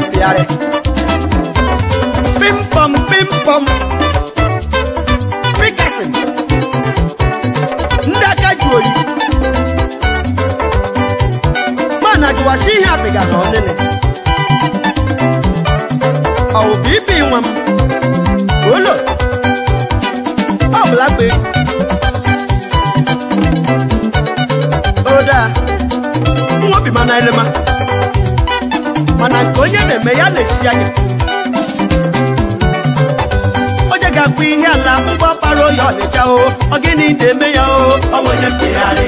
mpịgharị pim pom pim pom pikasin ndị aka ji oyi mana jụwachi ihe apịga na ọnene ọwụ bibi nwa m olo ọ bụla gbe oda nwa obi mana elema mana nke onye na-eme ya na-echi anya onye ga-akpụ ihe ala mgbe ọkpara oyi ọnịcha o ọ gịnị na-eme ya o ọ bụ onye mpịgharị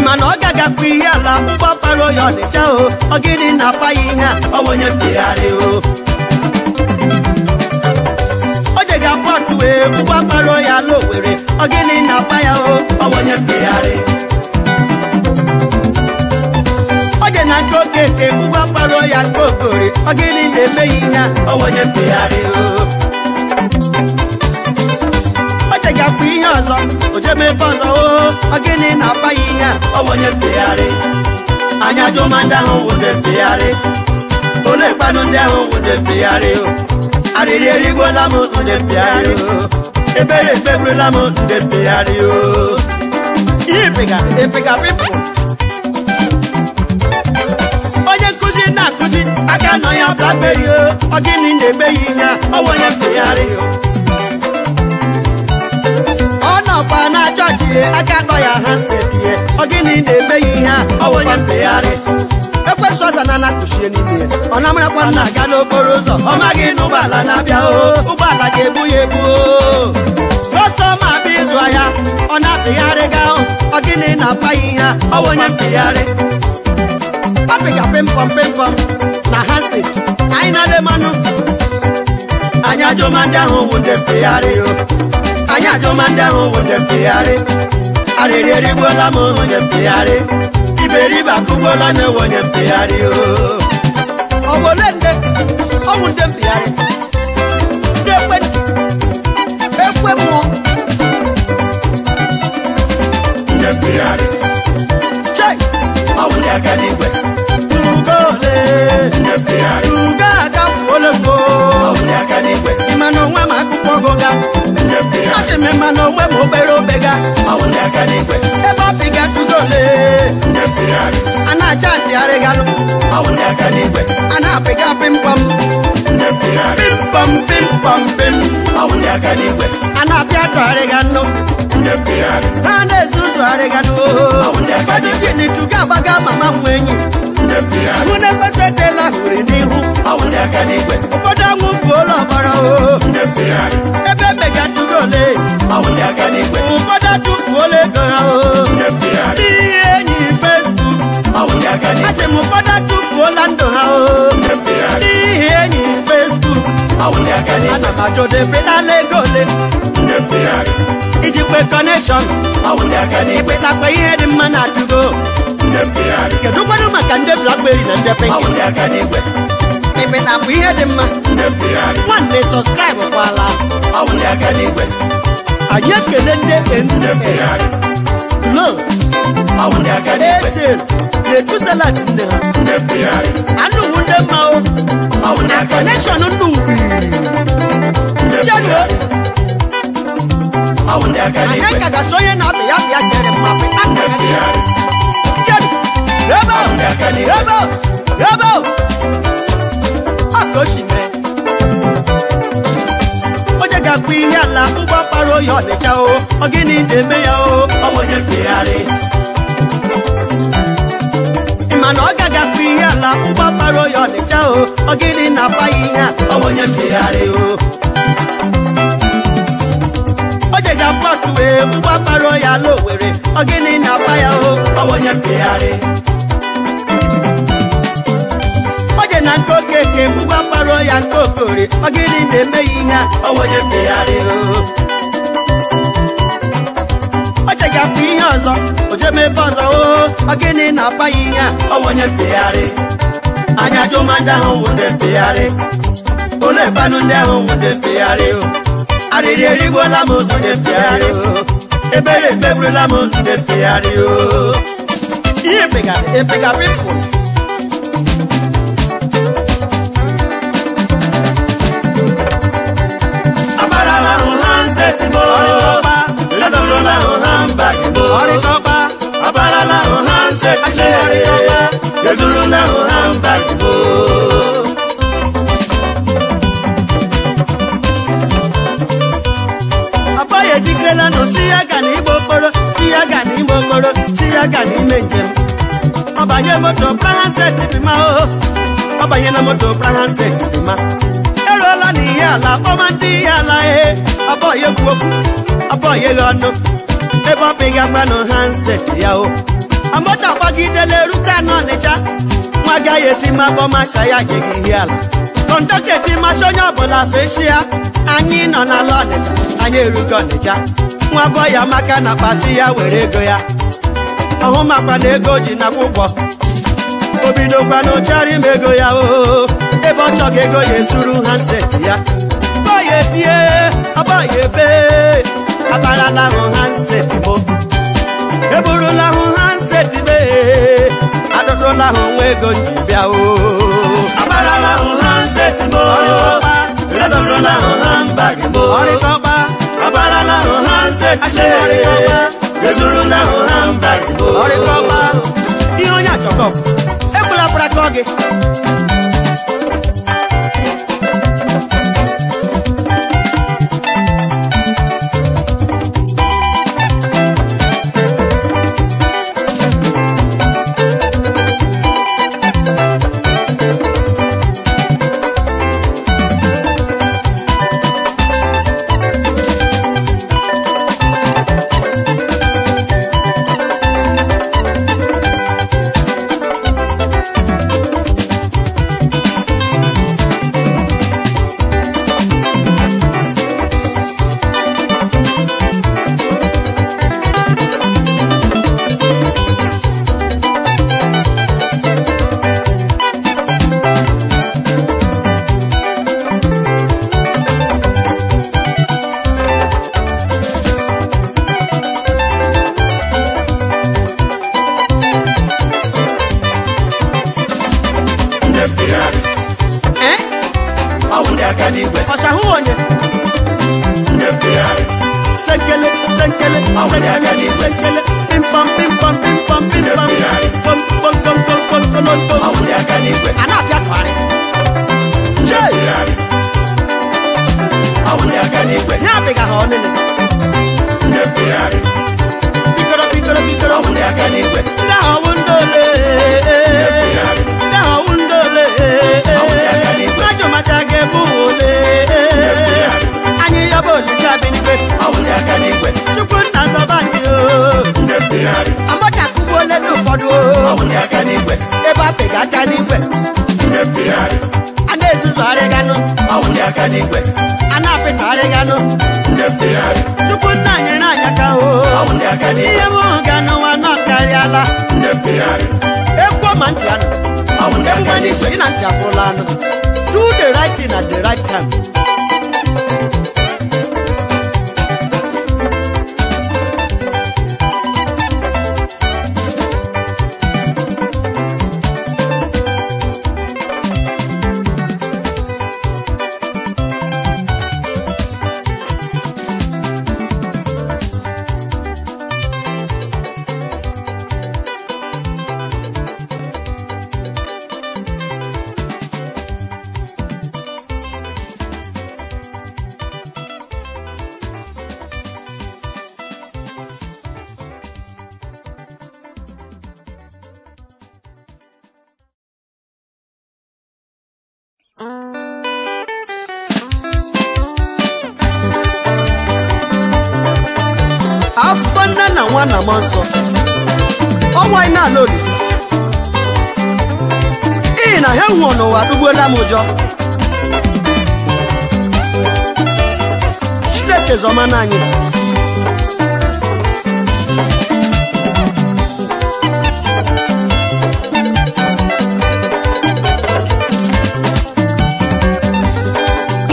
mana ọ gaghị akpụ ihe ala mgbe ọkpara oyi ọnịcha o ọ gịnị na-apa ya ihe a ọ bụ onye mpịgharị o onye ga-akpụ atụwe mgbe ọkpara oyi ala Owere ọ gịnị na-apa ya o ọ bụ onye mpịgharị onye na nke okeke mgbe ọkpara oyi nke Okorie ọ gịnị na-eme ya ihe a ọ bụ onye mpịgharị o onye ga-akpụ ihe ọzọ ojeme ebe ọzọ o ọ gịnị na-apa ya ihe a ọ bụ onye mpịgharị anya jụma ndị ahụ wụ ndị mpịgharị ole kpanụ ndị ahụ wụ ndị mpịgharị o arịrị erigwola m ndị mpịgharị o ebere ekpegburula m ndị mpịgharị o ihe ịpịga ịpịga pịpụ onye nkụzi na-akụzi aka nọ ya Blackberry o ọ gịnị na-eme ya ihe a ọ bụ onye mpịgharị o ọ nọkwa na chọọchị aka nọ ya ha setie ọ gịnị na-eme ya ihe a ọ bụ onye mpịgharị ekwesị ọza na anakụchie n'ime ya ọ na-amarakwa na-aga n'okporo ụzọ ọ maghị na ụgbọala na-abịa o ụgbọala ga-egbu ya egbu o kọstọma abịa ịzụ ahịa ọ na-apịgharị ga ahụ ọ gịnị na-apa ya ihe a ọ bụ onye mpịgharị apịga pịmpọm pịmpọm na ha si anyị na-ele mmanụ anyị ajụma ndị ahụ wụ ndị mpịgharị o anyị ajụma ndị ahụ wụ ndị mpịgharị arịrị erigbuola m onye mpịgharị iberibe akụgbuola m ewu onye mpịgharị o ọ bụ ole ndị ọ bụ ndị mpịgharị ndị ekwe ekwe mmụọ ndị mpịgharị chei ọ bụ ndị aka n'igwe tugole ndị mpịgharị tugo agafuola m ọ bụ ndị aka n'igwe ị ma na onwe m akwụkwọ gụga ndị mpịgharị asị m ịma na onwe m obere obega ọ bụ ndị aka n'igwe ebe ọ pịga tugole ndị mpịgharị a na-acha ntịgharịganụ ọ bụ ndị aka n'igwe a na-apịga pịmpọm ndị mpịgharị pịmpọm pịmpọm pịm ọ bụ ndị aka n'igwe a na-apịa atụgharịganụ ndị mpịgharị ha na-ezuzu arịganụ Ọ bụ ndị aka ụfọdụ gịnị tugo agbaga mama nwa enyi ndị mpịgharị hụ na ekwesị etela hụrụ n'ihu ọ bụ ndị aka n'igwe ụfọdụ anwụ fuola ọbara o ndị mpịgharị ebe emega tugole ọ bụ ndị aka n'igwe ụfọdụ atụfuola ego ha o ndị mpịgharị n'ihi enyi Facebook ọ bụ ndị aka n'igwe asị m ụfọdụ atụfuola ndụ ha o ndị mpịgharị n'ihi enyi Facebook ọ bụ ndị aka n'igwe ana m achọdebelala ego ole ndị mpịgharị ijikwe kọnekshọn ọ bụ ndị aka n'igwe ịkpetakwa ihe dị mma na atụgo ndị mpịgharị kedu kwanụ maka ndị Blackberry na ndị ọ bụ Pinky ndị aka n'igwe ịkpetakwa ihe dị mma ndị mpịgharị nwanne sọskraịbụ kwala ọ bụ ndị aka n'igwe anyị ekele ndị ndị MTN mpịgharị Glo ọ bụ ndị aka n'igwe Airtel na-etusalat nne ha ndị mpịgharị anụwụ ndị mma o ọ bụ ndị aka n'igwe kọnekshọn nnu ndị mpịgharị ọ bụ ndị aka anyị n'igwe ka ga-asị onye na-apị ya pịa kere mma pị ndị mpịgharị Jenu ebe ọ bụ ndị aka n'igwe ebe ebe ọ ka o si mee onye ga-akpụ ihe ala mgbe ọkpara oyi ọnịcha o ọ gịnị na-eme ya o ọ bụ onye mpịgharị ị ma na ọ gaghị akpụ ihe ala mgbe ọkpara oyi ọnịcha o ọ gịnị na-apa ya ihe a ọ bụ onye mpịgharị o onye ga-akpụ atụwe mgbe ọkpara oyi ala Owere ọ gịnị na-apa ya o ọ bụ onye mpịgharị onye na nke okeke mgbe ọkpara ya nke Okorie ọ gịnị na-eme ya ihe a ọ bụ onye mpịgharị onye ga-akpụ ihe ọzọ ojeme ebe ọzọ o ọ gịnị na-apa ya ihe a ọ bụ onye mpịgharị anya ajụma ndị ahụ wụ ndị mpịgharị ole kpanụ ndị ahụ wụ ndị mpịgharị o arịrị erigbuola m onye mpịgharị o ebere ekpegburula m ndị mpịgharị o ihe pịgara ịpịga pịpụ Abarala hụ handset mo, ezurula hụ handbag mo. Abarala hụ handset mo, ezurula hụ handbag mo. Abaghị ejikere nụ si ya ga n'igbo okporo, si ya ga n'ime okporo, si ya ga n'ime njem. Ọbanye moto handset bima o, ọbanye na moto handset bima. Eruola n'ihe ala kpọma ndị ihe ala e, abọghị ekwu okwu, abọghị eghe ọnụ. Ebe ọ pịghị agbanụ handset ya o. Amoto agbagidela erute n'Ọnịcha, nwa agaghị eti ma akpọmasha ya jeghị ihe ala. Kọndọktọ eti masha onye ọbụla feshia, anyị nọ n'ala Ọnịcha, anyị erugo Ọnịcha. Nwa bọyị amaka na kpasi ya were ego ya. Ọhụ makwa na ego ji nakwa ụgwọ. O bidokwa n'ụchara ime ego ya o, ebe ọ chọghị ego ya esuru handset ya. Bọyị etie, ọbọyị ebe, abarala hụ handset mo. Eburula hụ handset me, adọtụla hụ nwa ego ji bịa o. Abarala hụ handset mo, ezurula hụ handbag mo. Abarala hụ handset mo, ezurula hụ handbag mo. Ihe onye achọkọ, ekwula kpara gị. Ọ̀ṣàhún onye. Senkele, senkele, senkele, senkele, pimpam, pimpam, pimpam, pimpam, pom, pom, pom, pom, pom, pom, pom. A na-apịa tụgharị. Ya apịga ha ọnịnị. Pikọrọ, pikọrọ, pikọrọ. Ndị ahụ ọwụ ndị ole. Ndị ahụ ọwụ ndị ole. Mmadụ macha ga-ebu ole. Anyị yọba Olise Abinigwe. Chukwu nna zọba anyị o. Amacha akụgbuola ndị ụfọdụ o. Ebe apịga aka n'igwe. A na-ezuzugharịganụ. A na-apịtagharịganụ. Chukwu nna nyere anyị aka o. Ihe m ga n'ụwa nọ karịala. Ekwo ma ntị anụ. Ekwo n'igwe ị na ntị akwụla anụ. Do the right thing at the right time. Afọ nne na nwa na mmụọ nsọ, ọnwa anyị na-ala Olise. Ị na ha nwụọ n'ụwa dugbuola m ụjọ. Chineke zọma na anyị.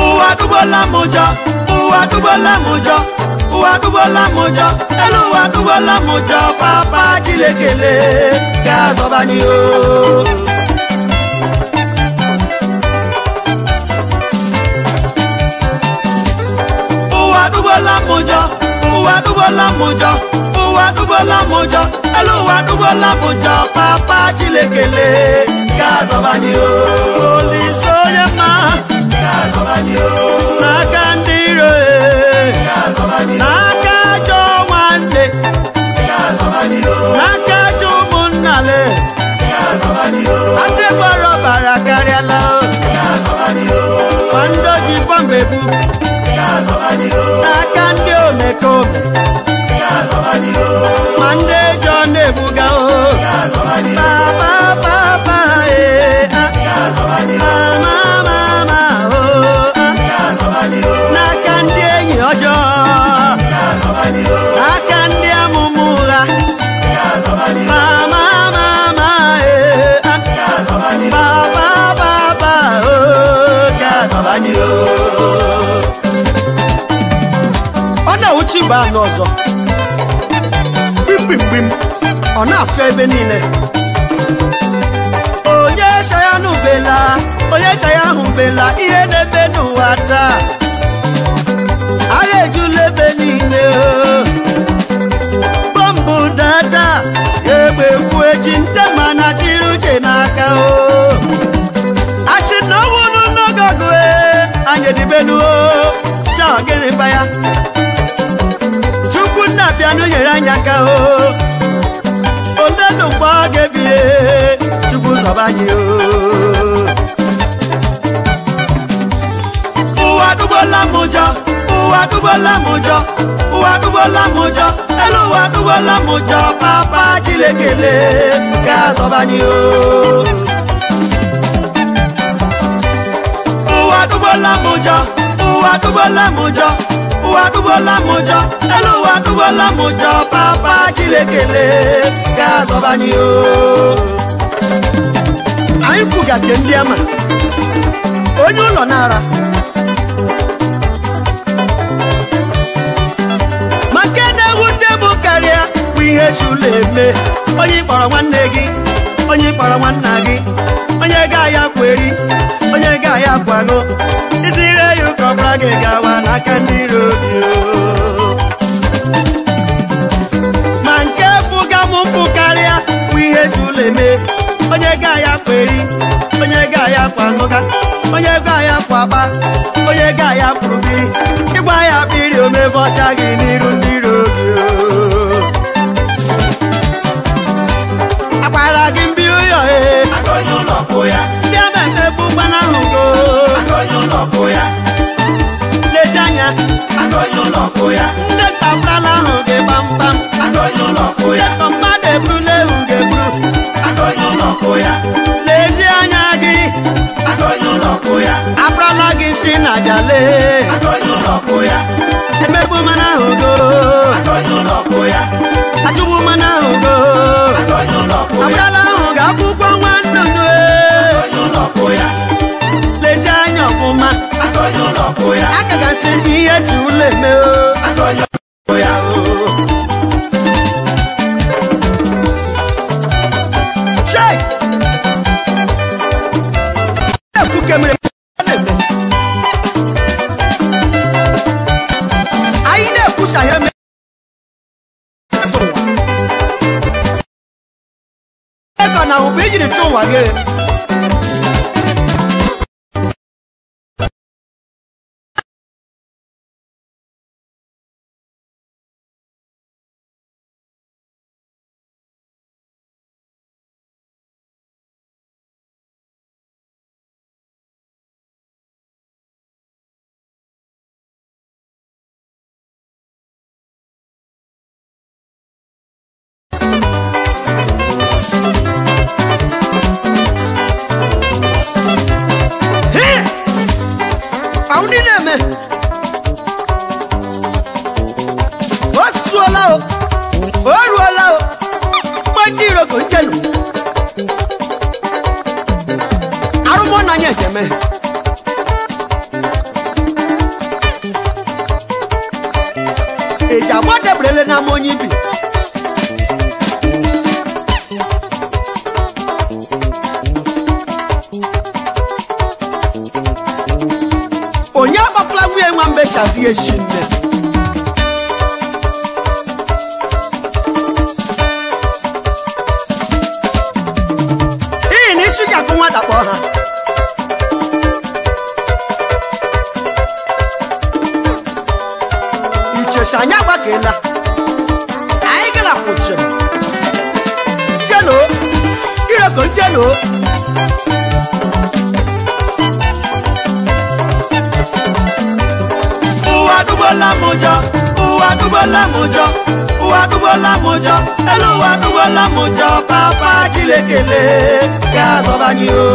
Ụwa dugbuola m ụjọ, ụwa dugbuola m ụjọ, ụwa dugbuola m ụjọ, elu ụwa dugbuola m ụjọ, papa Chinekele ga-azọba anyị o. m ụjọ, ụwa dugbola m ụjọ, elu ụwa dugbola m ụjọ, papa Chilekele ga-azọba anyị o. Olise onye mma ga-azọba anyị o. N'aka ndị iro ga-azọba anyị o. N'aka ajọ nwanne ga-azọba anyị o. N'aka ajọ ụmụnna le ga-azọba anyị o. Ndị gbara ọbara karịala o. Ga-azọba anyị o. Ma ndị oji bọmbụ egbu ga-azọba anyị o. N'aka ndị omekome ga-azọba anyị o. Ma ndị ejọ na-egbuga o. Ga-azọba anyị o. Papa papa ee ah. Ga-azọba anyị o. Mama mama o ah. Ga-azọba anyị o. N'aka ndị enyi ọjọọ Ga-azọba anyị o. N'aka ndị amụma ụgha Ga-azọba anyị o. Mama mama ee ah. Ga-azọba anyị o. Papa papa o Ga-azọba anyị o. Ọ na-awụchi mgbe anọ ọzọ gbimgbimgbim ọ na-afịa ebe niile. Onye chaya n'ubela, onye chaya ahụbela ihe na-eme n'ụwa taa. Agha ejula ebe niile o. Bọmbụ dada egbe kwu echi nte mana chiri uche n'aka o. Achị na ọnwụrụ n'oge ọgụ e, anyị edibenu o. Chọọ gịnị ba ya? Chukwu nna bịanụ nyere anyị aka o. Olenụ mgbe ọ ga-ebie, Chukwu zọba anyị o. Ụwa dugbola m ụjọ, ụwa dugbola m ụjọ, ụwa dugbola m ụjọ, elu ụwa dugbola m ụjọ, papa Chilekele ga-azọba anyị o. Ụwa dugbola m ụjọ, ụwa dugbola m ụjọ, ụwa dugbola m ụjọ, elu ụwa dugbola m ụjọ, papa Chilekele ga-azọba anyị o. Anyị kwuga ke ndị ama onye ụlọ na-ara ma nke na-ewute bụ karịa bụ ihe si ụlọ eme. Onye kpọrọ nwanne gị, onye kpọrọ nwanna gị, onye ga ya kweri, onye ga ya kwago, isire ya ụka ọbụla gị gawa n'aka ndị iro gị o. Ma nke fụga m ụfụ karịa bụ ihe ji ụlọ eme. Onye ga ya kweri, onye ga ya kwaṅụga, onye ga ya kwaba, onye ga ya kwurubiri, ịgwa ya biri omebe ọcha gị n'iru ndị iro gị o. Akwara gị mbi ụyọ e. Aka onye ụlọ kwụ ya. Ndị ama emegbu gbanahụ go. Aka onye ụlọ kwụ ya. Lechi anya. Aka onye ụlọ kwụ ya. Ndị ntaprala ahụ gị gbamgbam. Aka onye ụlọ kwụ ya. Mmadụ eburula ewu ga-eburu. Aka onye ụlọ kwụ ya. Lezie anya gị. Aka onye ụlọ kwụ ya. Aprala gị si na jale. Aka onye ụlọ kwụ ya. Emegbu mana ahụ go. Aka onye ụlọ kwụ ya. Atụgbu mana ahụ go. Aka onye ụlọ kwụ ya. Aprala ahụ ga-akwụkwọ nwa nnụnụ e. Aka onye ụlọ kwụ ya. Lezie anya ọfụma. Aka onye ụlọ kwụ ya. Aka gasị ihe si ụlọ eme o. Aka onye ụlọ kwụ ya. Chei! Ekwu kemere na-eme. Anyị na-ekwucha ihe mere ụwa. Ego na ụba ijiri tụ ụwa gị. Ahụ ndị na-eme. O suola o, o ruola o, mgbe iroko nchenu. Arụmọ na anya ejeme. Eji agba deberele n'ama onye ibi. Onye agbapụla nwunye nwa mbe shadi eshi nne. Ọnwa dakpọ ha. Ichesa anyị agbakela. Anyị gara kwụchiri. Jelo, iroko jelo. Ụwa dugbola m ụjọ, ụwa dugbola m ụjọ, ụwa dugbola m ụjọ, elu ụwa dugbola m ụjọ, papa Chinekele ga-azọba anyị o.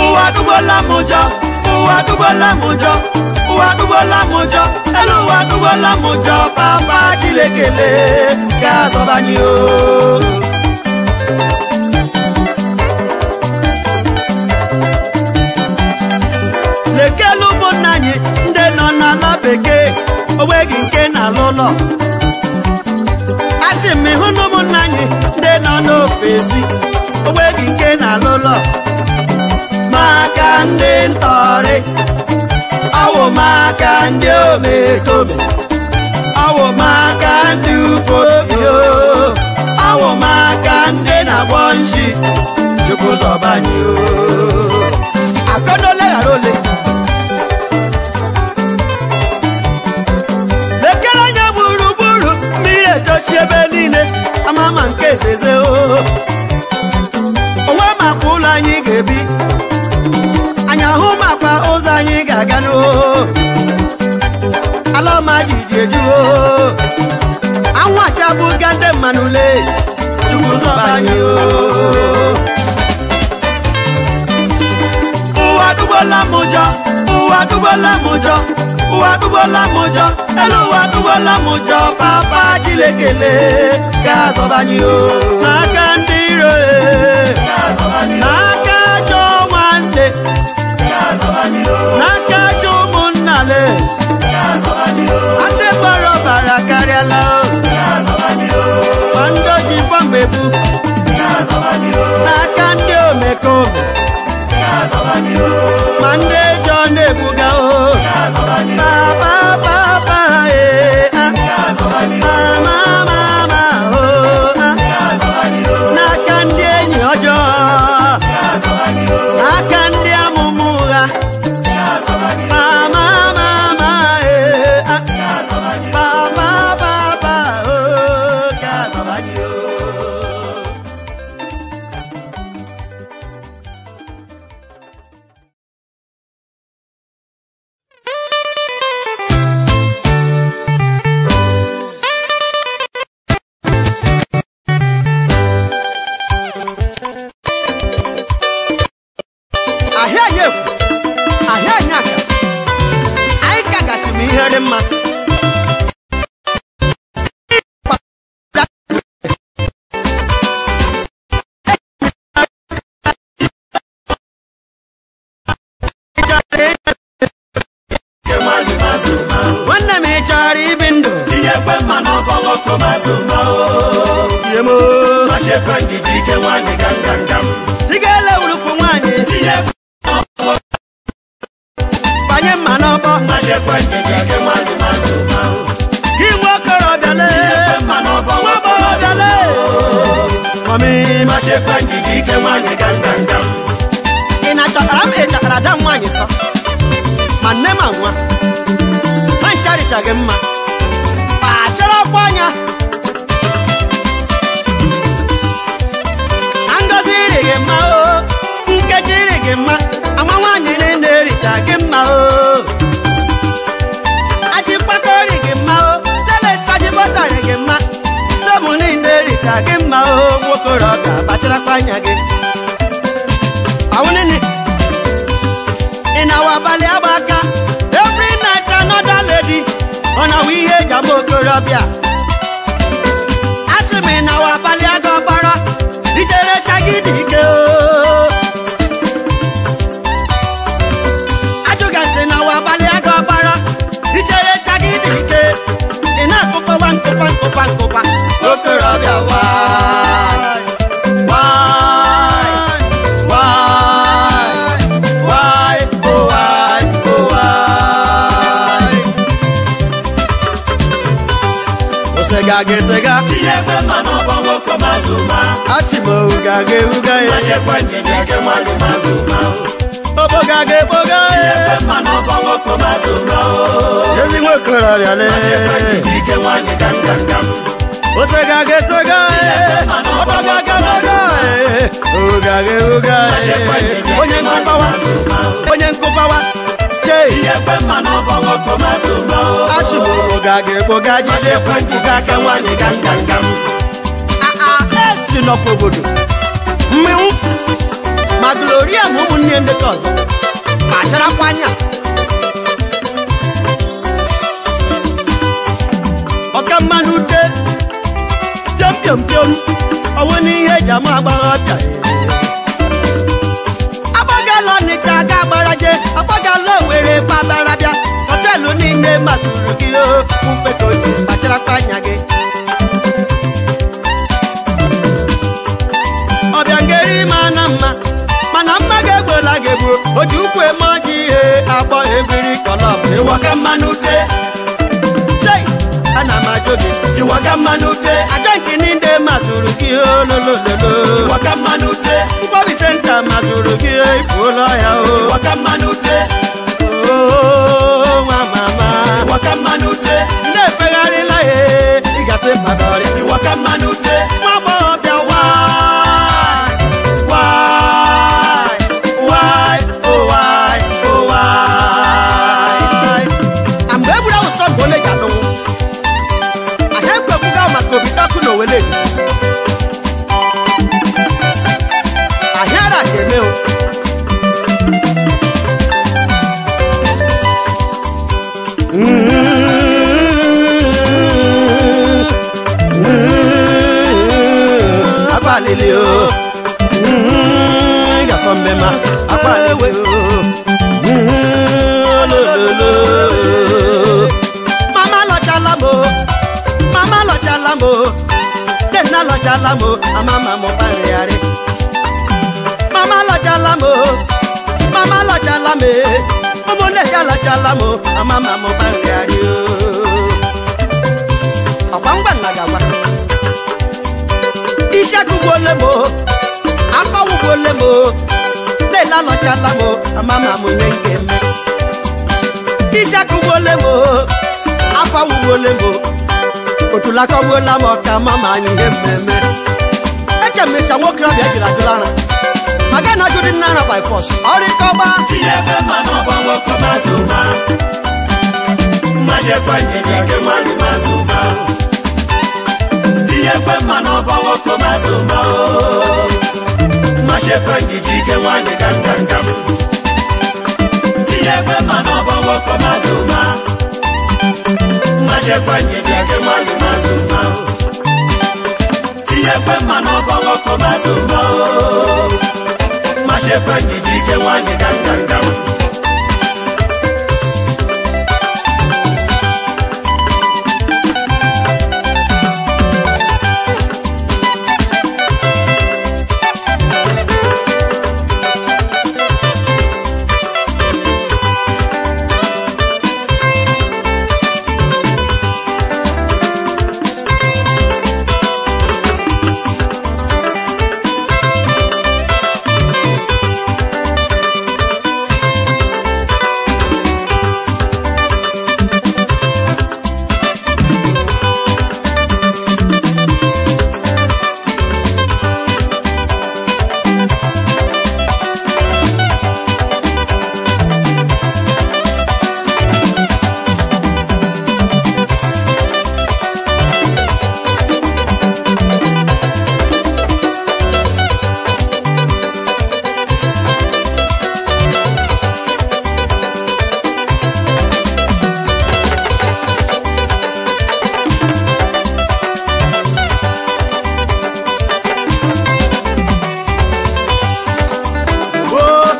Ụwa dugbola m ụjọ, ụwa dugbola m ụjọ, ụwa dugbola m ụjọ, elu ụwa dugbola m ụjọ, papa Chinekele ga-azọba anyị o. Lekelu ụmụnna anyị ndị nọ n'ala bekee, onweghị nke na-alụ ụlọ. Achị m ịhụ na ụmụnna anyị ndị nọ n'ofesi, onweghị nke na-alụ ụlọ. Maka ndị ntọrị, ọwụ maka ndị omekome, ọwụ maka ndị ufobi o, ọwụ maka ndị na-agbọ nshi, Chukwu zọba anyị o. Akọnole ghara ole. Lekere anya gburugburu, mmiri edochi ebe niile, ama ama nke ezeze o. Onwe makwa ụlọ anyị ga-ebi, anyị ahụ makwa ụzọ anyị ga-aga n'o. Ala ọma jiji ejuo, anwụ achabụga ndị mmanụ ule, Chukwu zọba anyị o. Ụwa dugbola m ụjọ, ụwa dugbola m ụjọ, ụwa dugbola m ụjọ, elu ụwa dugbola m ụjọ, papa Chinekele ga-azọba anyị o. N'aka ndị iro e, n'aka ajọ nwanne, n'aka ajọ ụmụnna le, ndị gbara ọbara karịala o, ma ndị oji bọmbụ ebu, n'aka ndị omekome, ma ndị ejọ na-ebuga o. Papa, papa, eh, ah. Mama, mama, oh, ah. N'aka ndị enyi ọjọọ, n'aka ndị amụma ụgha. Mama, mama, eh, ah. Papa, papa, oh, ga-azọba gị, oh. Ahịa anyị ekwu, ahịa anyị aka, anyị ka gasị m ihe dị mma. Nwanne m, ị chọrọ ibi ndụ? Tinyekwe mma n'ọbọ nwoke mazụ mma o. Ihe m o. Machekwe ndidi ike nwaanyị gangangam. Ị ga-ele wurukwu nwaanyị, Tinyekwe banye mma n'ọbọ. machekwe ndidi ike nwaanyị mazụ mma o. Gị nwa okorobịa lee, Tinyekwe mma n'ọbọ nwa nwoke agbọghọbịa mazụ lee. Mọmị, machekwe ndidi ike nwaanyị gangangam. ị na-achọtara m ịchakara ada m nwaanyị sọ ma nne ma nwa ha ncharịchaghị mma kpacharakwa anya na ngozi rịghị mma o, nkeji rịghị mma, ama nwaanyị niile ericha gị mma o, ajịkpakọ rịghị mma o, lele sajibọta rịghị mma, tebụl niile ericha gị mma o, nwokorobịa kpacharakwa anya gị. Awunini ị na-awa abalị agba aka, every night another lady, ọ na-awụ ihe eji ama okorobịa. Asị m ị na-awa abalị aga ọkpara ijere chagide ike o. Ajụgasị na awa abalị aga ọkpara ijere chagide ike, ị na-akụkọwa nkụpa nkụpa nkụpa okorobịa. Why? Why? Why? Why? Oh, why? Oh, why? Osega gị sega. Tinyekwe mma n'ọbọ nwoke mazụ mma. Ogaga ehuga e. Machekwa njiji ike nwanyị mazụ ma o. Obogaga eboga e. Tinyekwe mma n'ọbọ nwoke mazụ ma o. Ezi nwokorobịa le. Machekwa njiji ike nwanyị gangangam. Osegaga esega e. Ọbagaga baga e. Ogaga ehuga e. Onye nkụbawa. Onye nkụbawa. Chei. Tinyekwe mma n'ọbọ nwoke mazụ ma o. Achụbụ ogaga eboga jide Machekwa njiji ike nwanyị gangangam. Esi nọkwa obodo mminwụ ma Gloria ma ụmụnne ndị ka ọzọ kpacharakwa anya ọka mmanụ ute piom piom piom ọwụ n'ihe eji ama agbagha ọbịa agbagala Ọnịcha aga agbaraje agbagala Owere gbabara bịa họteelụ niile masịrị gị o ufe ka o ji kpacharakwa anya gị ọbịa ngeri ma na mma mana mma ga-egbola gị egbu o ji ukwu eme ọjị ihe agbọ ebiri kọlọb Ịwaka mmanụ ute. Chei, ana m ajụ gị Ịwaka mmanụ ute. aja nke niile mazụrụ gị ololololo Ịwaka mmanụ ute. Nkwobi senta mazụrụ gị ifuola ọhịa o Ịwaka mmanụ ute. Oo, nwa mama Ịwaka mmanụ ute. ndị efegharịla ya ịgasị mmadụ Ịwaka mmanụ ute. nwa agbọghọbịa why why oh why oh why mgbe egburu awụsọ mgbe ole ga-azụnwụ ahịa ekwekwuga maka obitakụ na owele ahịara ga-eme o Akwa alili o gasọ mmema akwa alili o lololo mama lọchala m o mama lọchala m o nna lọchala m o amama m kparịgharị mama lọchala m o mama lọchala m e ụmụnne ya lọchala m o amama m kparịgharị o ọkwa ngwa nna ga-agwa Isiakugbuole m o afọwugbuole m o lela lọchala m o amama m ihe nke m Isiakugbuole m o afọwugbuole m o otulakọgbuola m ọka mama anyị ihe mmemme eche m ịcha nwokorobịa ejiri ajụla ara ma gaa na ajụdị nna ara by force ọrịkọgba Tinyekwe mma n'ọbọ nwoke mazụ ma. Machekwa njiji ike nwanyị mazụ ma o. Tinyekwe mma n'ọbọ nwoke mazụ ma o. Machekwa njiji ike nwanyị gangangam. Tinyekwe mma n'ọbọ nwoke mazụ ma. Machekwa njiji ike nwanyị mazụ ma o. Tinyekwe mma n'ọbọ nwoke mazụ ma o. Machekwa njiji ike nwanyị gangangam.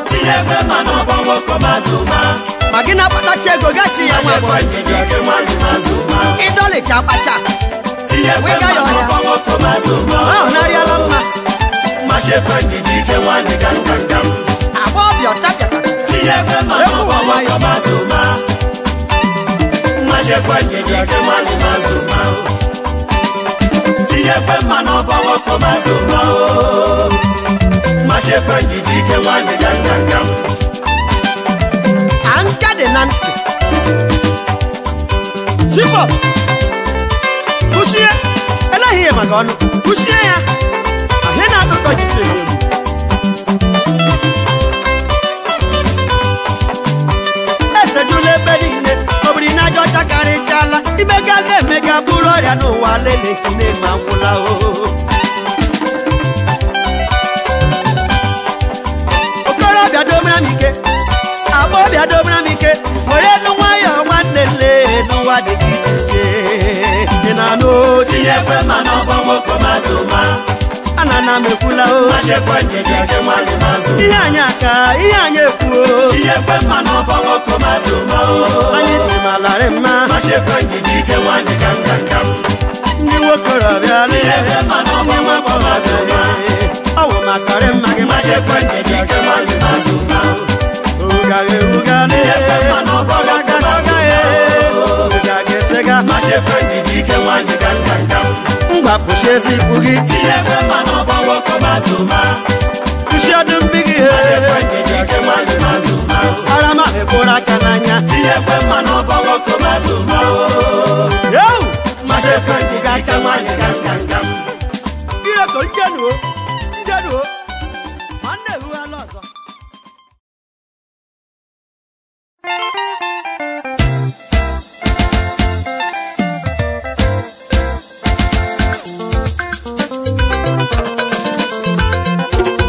Tinyekwe mma n'ọbọ nwoke mazụ ma. Ma gị na-akpatacha ego gachi ya nwa Machekwa agbọghọ njiji ike nwanyị mazụ ma. Ịdọlịcha akpacha Tinyekwe Wega mma ya ọhịa. n'ọbọ nwoke mazụ ma. Ahụ narịala mma Machekwa njiji ike nwanyị gangangam. Agbọghọbịa ọtapịata Tinyekwe mma n'ọbọ nwoke mazụ ma. Machekwa njiji ike nwanyị mazụ ma. Tinyekwe mma n'ọbọ nwoke mazụ ma o. Machekwa njiji ike nwaanyị gangangam. Anka dị na ntị. Zipọ! Kwụsie! Eleghị ihe maka ọnụ. Kwụsie ya! Ahị na-atọ ụtọ jisi egbu. Esejula ebe niile, obiri na aja ọcha karịchala. Imega na-emega bụrụ ọrịa n'ụwa lele kine ma ngwụla o. Okorobịa domara m ike, agbọbịa domara m ike, were nụ nwayọọ nwanne lee n'ụwa dị ka iche dị na n'otu. Tinyekwe mma n'ọbọ nwoke mazụ ma. Ana na m ekwula o. Machekwa njiji ike nwaanyị mazụ. Ihe anyị aka, ihe anyị ekwuo. Tinyekwe mma n'ọbọ nwoke mazụ ma o. Anyị si ma larị mma. Machekwa njiji ike nwaanyị gangangam. Ndị nwokorobịa lee. Tinyekwe mma n'ọbọ nwoke mazụ ma. Ọ wụ makarị mma gị. Machekwa njiji ike nwaanyị mazụ ma. Ụgaghị ụgalị. Tinyekwe mma n'ọbọ nwoke mazụ ma. Ụgaghị esega. Machekwa njiji ike nwaanyị gangangam. Ngwa kwụsị ezipụ gị. Tinyekwe mma n'ọbọ nwoke mazụ ma. Kwụsị ọdụ mbi gị. Machekwa njiji ike nwaanyị mazụ ma. Ara ma ekworo aka n'anya. Tinyekwe mma n'ọbọ nwoke mazụ ma. Yo! Machekwa njiji ike nwaanyị gangangam. Ireko njenuo. Njenuo. Ma nne ehughala ọzọ.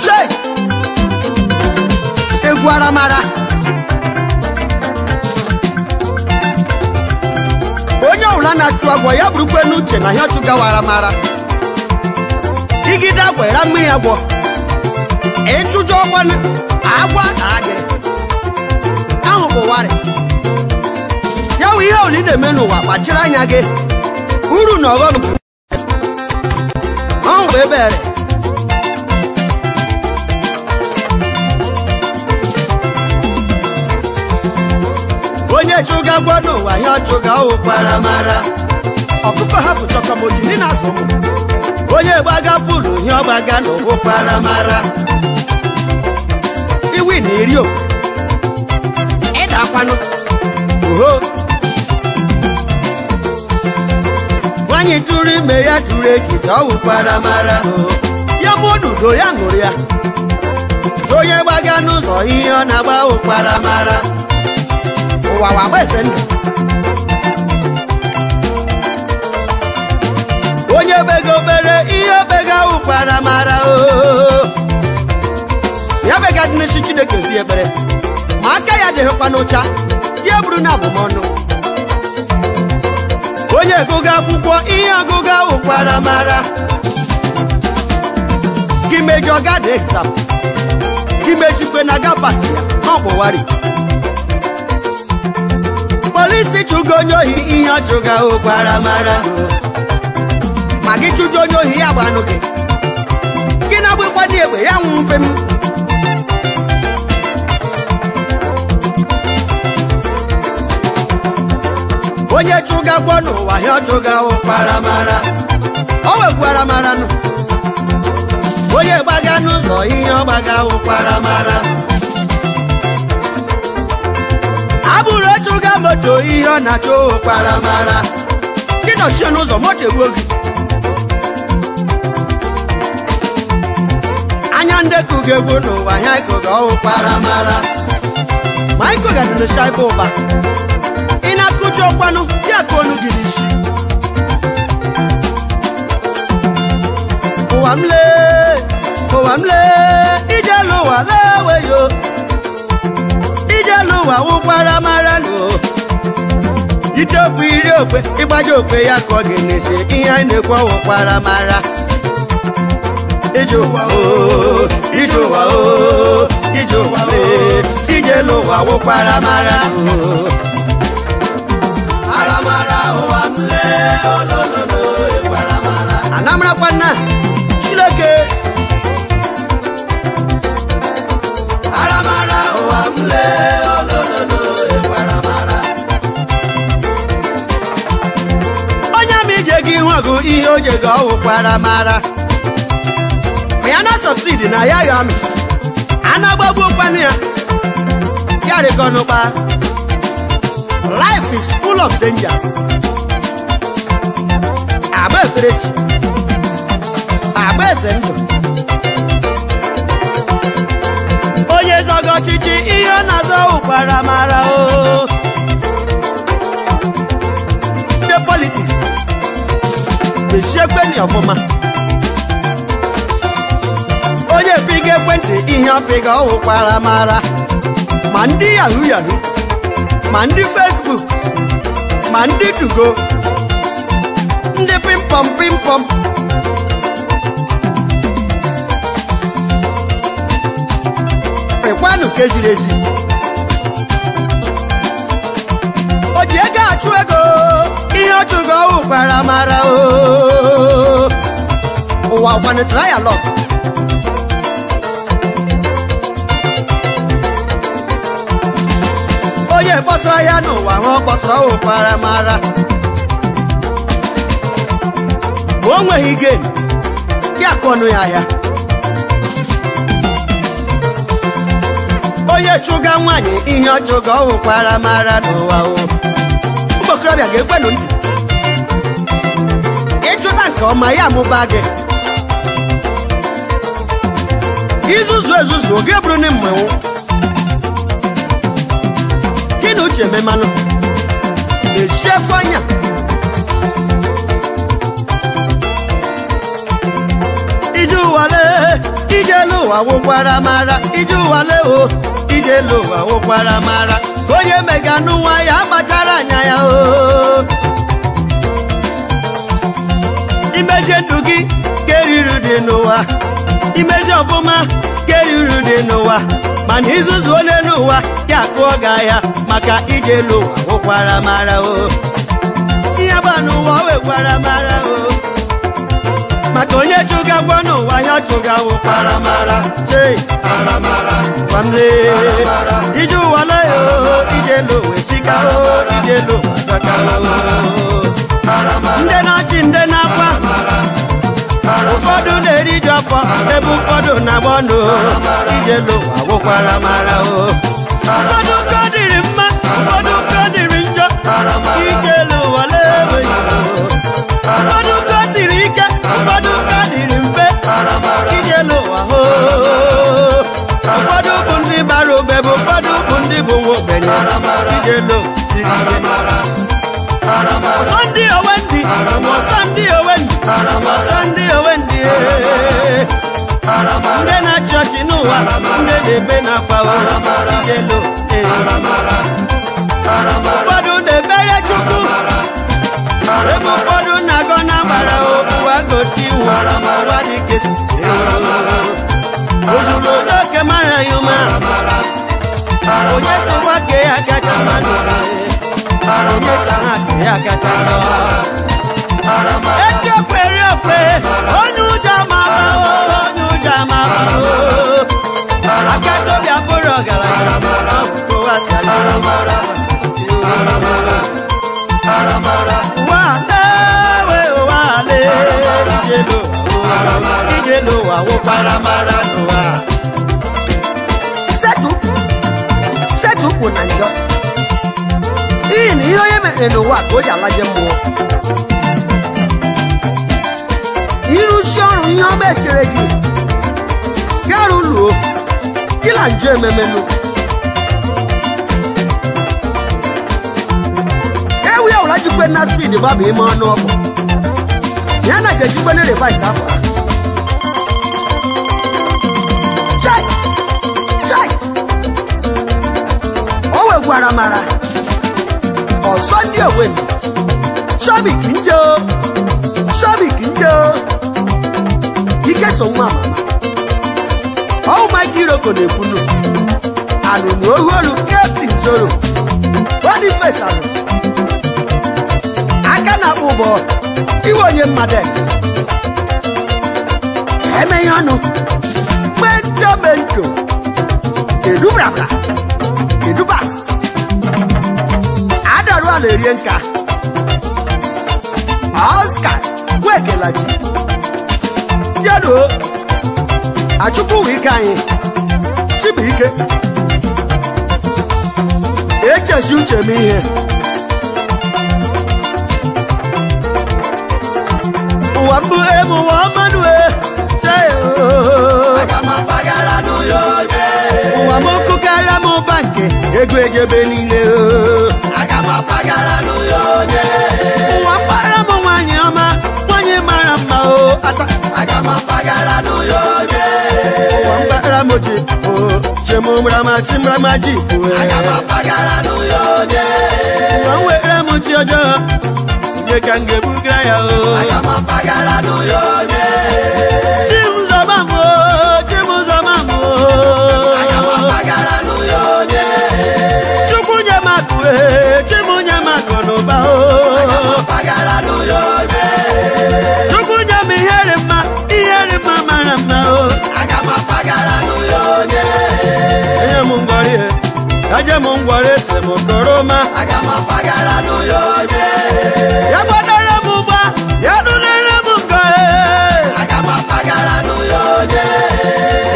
Chei! Egwu aramara. Onye ọbụla na-achụ agwọ ya burukwe n'uche na ihe ọchụgawa aramara. Igide agwọ era mmiri agwọ. Ịchụjụ ọgwanụ agwọ taa gị. Ahụ bụ warị. Ya wụ ihe ọbụla ị na-eme n'ụwa kpachara anya gị. Uru na ọghọm bụ ọhụ bụ ebere. Onye chụga agwọ n'ụwa ihe ọchụga ọwụ mara. Ọkụkọ hapụ chọkọmoji ndị na-azụ ụmụ. Onye gbaga pụrụ ihe ọgbaga n'ụwụ paramara. Iwi na iri o. Ịda akwanụ. Oho. Nwaanyị tụrụ ime ya tụrụ echiche ọwụ paramara. Ya mụọ n'udo ya ṅụrụ ya. Onye gbaga n'ụzọ ihe ọ na-agba wụ paramara. Ụwa wa gba ese ndụ. Onye bega obere ihe bega ụkwara mara o. Ya bega dị n'isi Chineke zi ekpere. Ma aka ya dịghịkwa n'ụcha, ya bụrụ na abụmọnụ. Onye gụga akwụkwọ ihe ọgụga ụkwara mara. Gị mejọ gada exam. Gị mejikwe na gapasị ya, ma ọ bụ wari. Polisi chụgo onye ohi ihe ọ chụga ụkwara mara. Ma gị chụjụ onye ohi ya gbanụ gị. Gị na-agbịkwa dị egbe ya nwụ mpe m. Onye chụga agwọ n'ụwa ya ọ chụga ụkwara mara. O wegwara mara nụ. Onye gbaga n'ụzọ ihe ọ gbaga ụkwara mara. Abụrụ chụga moto ihe ọ na-achụ ụkwara mara. Gị nọchie n'ụzọ moto egbuo gị. Anya ndị kụga egwu n'ụwa ya ịkụga ụkwara mara. Ma ịkụga dị n'ụcha ibe ụba. Ị na-akụjọ ọkwanụ ya ka olu gị n'isi. Ụwa m lee, ụwa m lee, ije n'ụwa lee weyo. Ije n'ụwa wụkwara mara nụ. Ite okwe iri okwe, ịgbaji okwe ya ka ọ gị n'isi. Ihe anyị na-ekwu wụkwara mara. Ije ụwa o, ije ụwa o, ije ụwa lee, ije n'ụwa wụkwara mara o. Aramara ụwa m lee, olololo, ekwaramara. Anamrakwa nna Chineke. Aramara ụwa m lee, olololo, ekwaramara. Onye ama ije gị ihu ọgụ ihe o je gị ọwụ kwaramara. Ma ya na sọbsidi na ya ya amị. Anagbagbu kwanụ ya ya rịkọnụkpa. Life is full of dangers. Agba eferechi agba eze ndụ. Onye zọgọ ọchịchị ihe ọ na-azọ ụkwara mara o. Ndị politiks mechie ekwentị ọfụma. Onye piga ekwentị ihe ọ piga ọ wụkwara mara. Ma ndị yahoo yahoo, ma ndị Facebook, ma ndị tugo, ndị pimpọm pimpọm. Pịkwanụ ka eziri ezi. O ji ego achụ ego ihe ọ chụgo ọ wụkwara mara o. Ụwa kwanụ trialog. Onye kpọsara ya n'ụwa ha ọ kpọsara ọ wụkwara mara. Ma o nweghị gen ya kụọnụ ya ya. Onye chụga nwaanyị ihe ọ chụga ọ wụkwara mara n'ụwa o. Ụmụ okorobịa ga-ekwenụ ntị. Ịchụta nke ọma ya amụba gị. Izuzu ezuzu oge bụrụ na mmanwụ. Gị na uche memanụ. Echiekwa anya. Ije ụwa lee, ije elu ụwa wụkwara mara. Ije ụwa lee o, ije elu ụwa wụkwara mara. Onye mega n'ụwa ya akpachara anya ya o. Imeje ndụ gị keriri dị n'ụwa. Imeje ọfụma keriri dị n'ụwa. Mana izuzu onye n'ụwa ya kụọ gị ahịa maka ije elu ụwa wụkwara mara o. Ihe gba n'ụwa wekwara mara o. Maka onye chụga gwọ n'ụwa ya chụga wụkwara mara. Chei gwamle ije ụwa lee o, ije elu ụwa esika o, ije elu ụwa dọka o. Ndị na-achị ndị na-akwa ụfọdụ na-eriju afọ ebe ụfọdụ na-agba ọnụ. Ije elu ụwa wụkwara mara o. Ụfọdụ ka ọ dịrị mma, ụfọdụ ka ọ dịrị njọ. Ije elu ụwa lee ụfọdụ ka ọ siri ike, ụfọdụ ka ọ dịrị mfe. Ije elu ụwa hoo. Ụfọdụ bụ ndị bara ube bụ ụfọdụ bụ ndị bụ nwa ogbenye. Ije elu ụwa siri ike. Ọsọ ndị owe ndị, ọsọ ndị owe ndị, ọsọ ndị owe ndị. Ndị na-achị ọchị n'ụwa, ndị na-ebe na-akwa o. Ije elu ụfọdụ na-ebere Chukwu, ebe ụfọdụ na-agọ na-agbara o. Ụwa gosi iwu, ụwa dị ka esi. Ozugbo oke mara ya ụma, onye sịkwa ka ya kacha mma n'ụwa. Onye ka ha ka ya kacha mma. Eti okwere okwe, onye ụjọ ma ama o, onye ụjọ ma ama o. Aka tobi abụrụ ọgaranya, ọ bụ ụwa si aga. Ụwa lewe, ụwa lee, ije n'ụwa, ije n'ụwa wụkwara mara n'ụwa. Setụ ụkwụ na njọ. N'ihi na ihe onye mere n'ụwa ka o ji alaje mmụọ. Ịrụsi ọrụ ihe ọma echere gị garụ luo gị na njọ ememenu. Ewu ya ụra jikwe na spid gbaba ime ọnụ ọgwụ ya na jejikwe na revis afọ. Chai! Chai! O wegwara mara ọsọ ndị owe sọbi kì ń jẹ o, sọbi kì ń jẹ o. Ike so nwa mama ọwụ Mike Iroko na-ekwunu anụnụ ohu olu Captain Zoro Boniface anụ aka na-akpụ ụbọ iwe onye mmadụ emeghe ọnụ mento mento kedu brabra kedu bas adarụ ala erie nka Oscar nwekelaji jeruo achukwu wike anyị. ike echechi uche m ihe ụwa mbụ emu ụwa ọmanụ chee ụwa m kụkara m bankị ego ejebe niile ụwa mkpara m nwaanyị ọma nwaanyị mara mma o asa ụwa mkpara m ji o chimrama ji ụwa m were m chi ọjọọ nye ka m ga-ebugara ya o Chimzọba m o Chimzọba m o Chukwu nye m akụ e Chim nye m akụ n'ụba o Chukwu nye m ihe dị mma mara mma o enye m ngwọrị e aje m ngwọrị ese m koroma ya gbadara m ụgba ya dụrịrị m nkọ e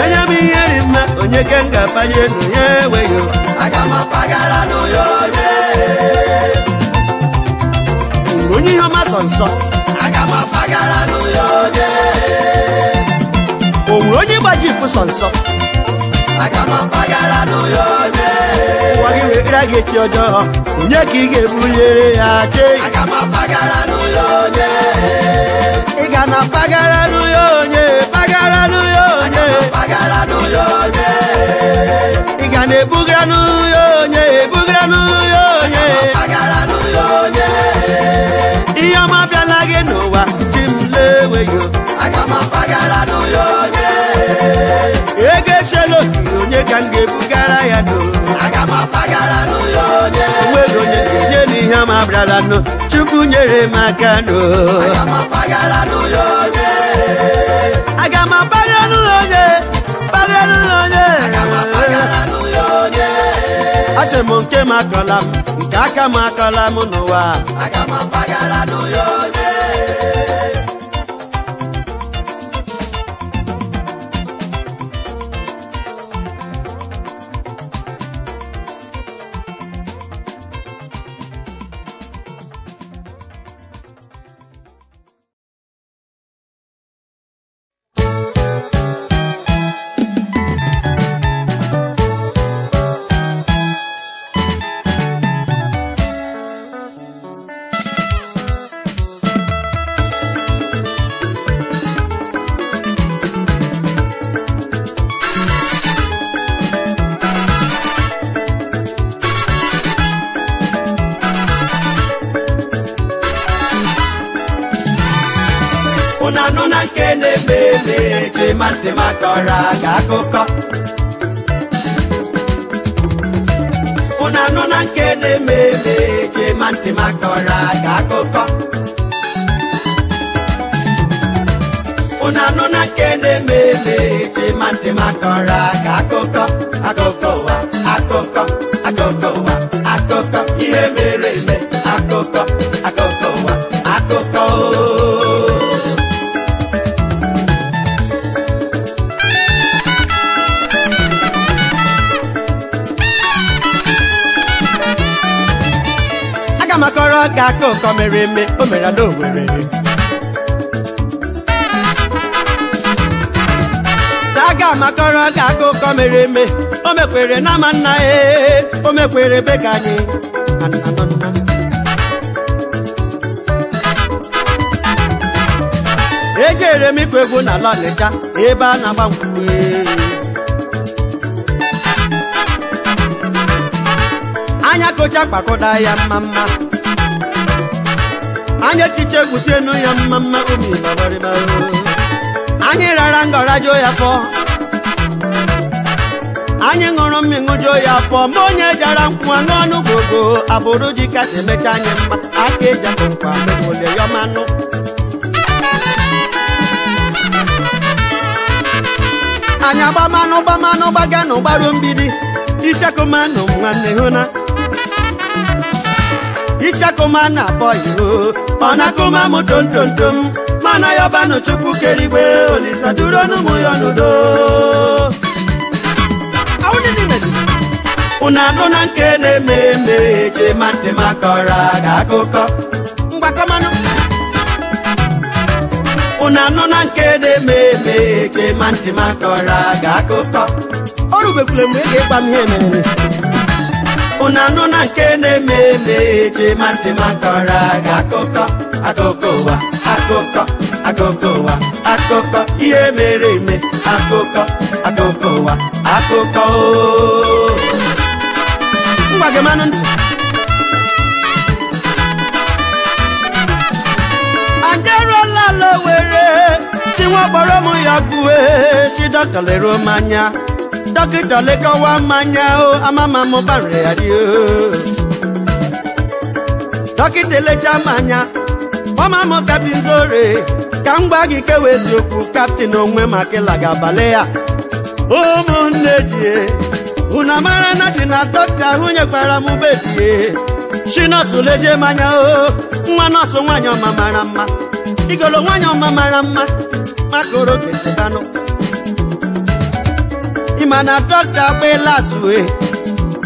enye m ihe dị mma onye ke m ga-abanye nụ ya enweghị onye ihe ọma sọ nsọ o nwere onye gbaji ifu sọ nsọ ụwa gị were gị echi ọjọọ onye ka ị ga-ebunyere ya chee ị ga na pagara n'ụyọ onye pagara n'ụyọ onye ị ga na-ebugara n'ụyọ onye ebugara n'ụyọ onye ihe ọma bịala gị n'ụwa chi m leweyo ego echela okiri onye ka m ga-ebugara ya nụ onweghị onye ga-enye n'ihe ọma bịara nụ Chukwu nyere m aka nụ aga m apagara n'ụlọ onye pagara n'ụlọ onye achị m nke m akọla m nke aka m akọla m n'ụwa Akụkọ unu anụ na nke na-eme eme chema ntị m akọrọ aga akụkọ unu anụ na nke na-eme eme chema ntị m akọrọ aga akụkọ akụkọ ụwa akụkọ akụkọ ụwa akụkọ ihe mere eme akụkọ akụkọ ụwa akụkọ. Makọrọ ka akụkọ mere eme o mere na Owerri aga makọrọ ka akụkọ mere eme o mekwere na ama nna e o mekwere be ka anyị ejere m ịkụ egwu na Ọnịcha ebe a na-agba nkwụ anya kocha kpakọda ya mma mma anya echiche egwutenu ya mma mma omi gbagbariba anyị rara ngọrajuo ya fọ anyị ṅụrụ mmiri ṅụjuo ya afọ ma onye jara nkwụ aṅụ ọnụ gogo abụrụ ji kacha emecha anyị mma aka eji akụ nkwa mebole ya ọmanụ anyị agbamanụ gbamanụ gbaganụ gbaruo mgbidi ishakomanụ nwanne hụ na Ishakoma na boy o ọnakoma m tontontom mana ya ọbanụ Chukwu kerigwe Olisa duro n'ụmụ ya n'udo. Unu anụ na nke na-eme eme eche ma ntị m akọrọ aga akụkọ. Mgbakọmanụ. Unu anụ na nke na-eme eme eche ma ntị m akọrọ aga akụkọ. O rubekwule mgbe ị ga-ịgba m ihe mere. Unu anụ na nke na-eme eme eche ma ntị m akọrọ aga akụkọ. Akụkọ ụwa, akụkọ, akụkọ ụwa, akụkọ ihe mere eme, akụkọ, akụkọ ụwa, akụkọ ooo. Ngwa gị manụ ntị. Anyị eruola ala Owere, chi nwa kpọrọ m ya kwue, chi dọkịta lere m anya, dọkịta lekọwa m anya o, amama m gbanwere ya dị o. Dọkịta elecha m anya, ọma m Captain Zore, ka m gwa gị kewa eziokwu, Captain onwe maka ịlaga abalị ya. Ụmụnne jie, unu amara na chi na dọkịta ahụ nyekwara m bedie. Chi nọọsụ leje m anya o, nwa nọọsụ nwaanyị ọma mara mma, igolo nwaanyị ọma mara mma, makoro getebanụ. Ịma na dọkịta agbela zue,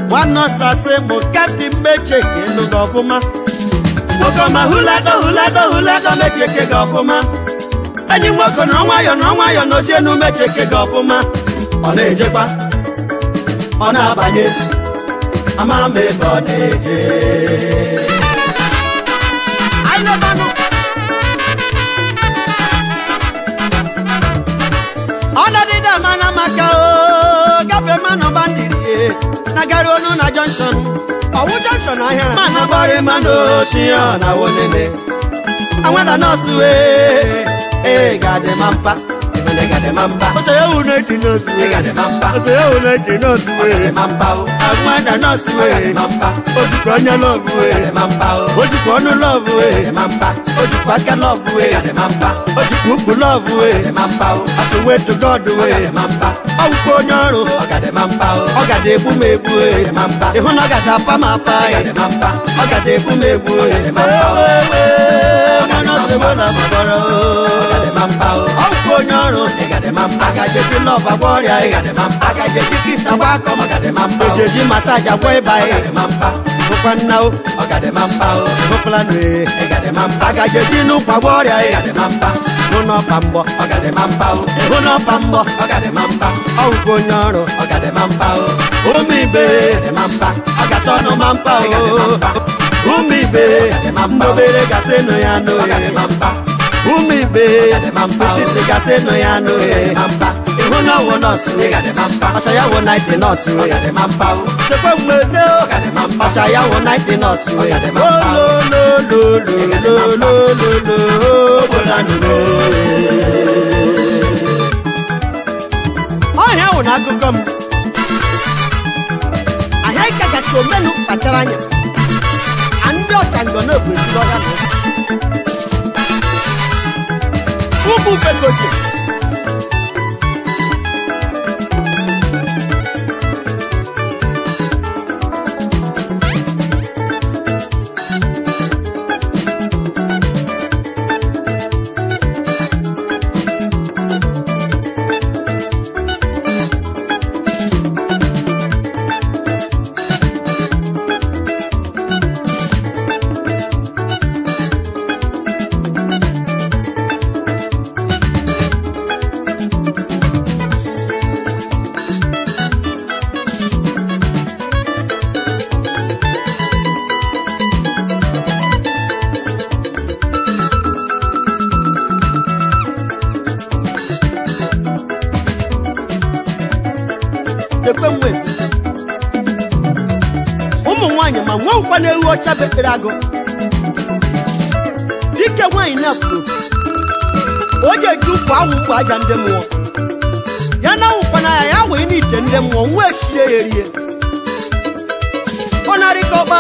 nwa nọọsụ asị mụ Captain mecheke nụ gị ọfụma. Nwoke ọma hụlago hụlago hụlago mecheke gị ọfụma. Enyi nwoke nọ nwayọ nọ nwayọ n'ochienu mecheke gị ọfụma. Ọ na-ejekwa, ọ na-abanye, ama m ebe ọ na-eje. Anyị na-ebanụ. Ọnọdụ amana maka o, gafe mmanụ bandiri na gari onu na junction. Ọwụ junction ahịara. Mana gbọrị mmanụ ochie ọ na wonene. Anwada nọọsụ wee, ee ga-adị ma mpa, ebele ga-adị ma mpa. Ọsọ ya wụ na-eti nọọsụ wee. Ị ga-adị ma mpa. Ọsọ ya wụ na-eti nọọsụ Ọ wee. ga-adị ma mpa o. Anwada nọọsụ Ọ ga-adị wee, ma mpa. o jikwa anya lọvụ Ọ wee, ga-adị ma mpa o. o jikwa ọnụ lọvụ Ọ wee, ga-adị ma mpa. o jikwa aka lọvụ Ị wee, ga-adị ma mpa. o jikwa ukwu lọvụ Ọ wee, ga-adị ma mpa o. asị wee to God Ọ wee. ga-adị ma mpa. Ọ wụkwa onye ọrụ, Ọ ga-adị ma mpa o. ọ gada egbu m egbu Ọ ee. ga-adị ma mpa. Ịhụ na ọ gada apa m apa Ị ee. ga-adị ma mpa. Ọ gada egbu m egbu Ọ ee. ga-adị ma mpa o. Ee, nwa nọọsụ mụ na mkpọrọ Ọ ga-adị ma mpa o. o. Ọ wụkwa onye ọrụ, Ị ga-adị ma mpa. agajeji lọv agwọ ọrịa Ị ee. ga-adị ma mpa. Agajeji kis agba akọ Ọ ga-adị ma mpa o. ejeji masaji agwọ ịba Ọ ee. ga-adị ma mpa. Hụkwa nna o, Ọ ga-adị ma mpa o. hụkwala nụ ee. Ị ga-adị ma mpa. Agajeji n'ụkwa agwọ ọrịa Ị ee. ga-adị ma mpa. Hụ n'ọpa mgbọ, Ọ ga-adị ma mpa o. hụ n'ọpa mgbọ, Ọ ga-adị ma mpa. ọ wụkwa onye ọrụ. Ọ ga-adị ma mpa o. Ụmụ ibe, Ị ga-adị ma mpa. ọ gasị ọnụ ma mpa Ị ga-adị ma o. mpa. Ụmụ ibe, Ọ ga-adị ma mpa o. obere gasị nụ ya nụ Ọ ga-adị ee. ma mpa. Ụmụ ibe, Ọ ga-adị ma mpa o. osisi gasị nụ ya nụ Ị ga-adị ee. ma mpa. Ịhụ na ọwụ nọọsụ Ị ee. ga-adị ma mpa. Ọcha ya wụ naịtị nọọsụ Ọ ee. ga-adị ma mpa o. Chekwa mmeze o. Ọ ga-adị ma mpa. Ọcha ya wụ naịtị nọọsụ Ọ ee. ga-adị ma mpa o. Ololololololololo, obodo anụrụ Ọhịa wụ na akụkọ m. Ahịa ịkagachi omenu kpachara anya. A ndị ọchango na-efu ejuru ọhịa na ụzọ. Ụmụ fekoche. Ekwe m ezi. Ụmụ nwaanyị ma nwe nkwa na-ewu ọcha bekere agụ. Dike nwaanyị na-apụrụ opi. O ji eji ụkwụ awụ mkpụ aja ndị mmụọ. Ya na awụkwa na ya ya wee n'ite ndị mmụọ nwa echie ya erie. Ọ na-arịkọba.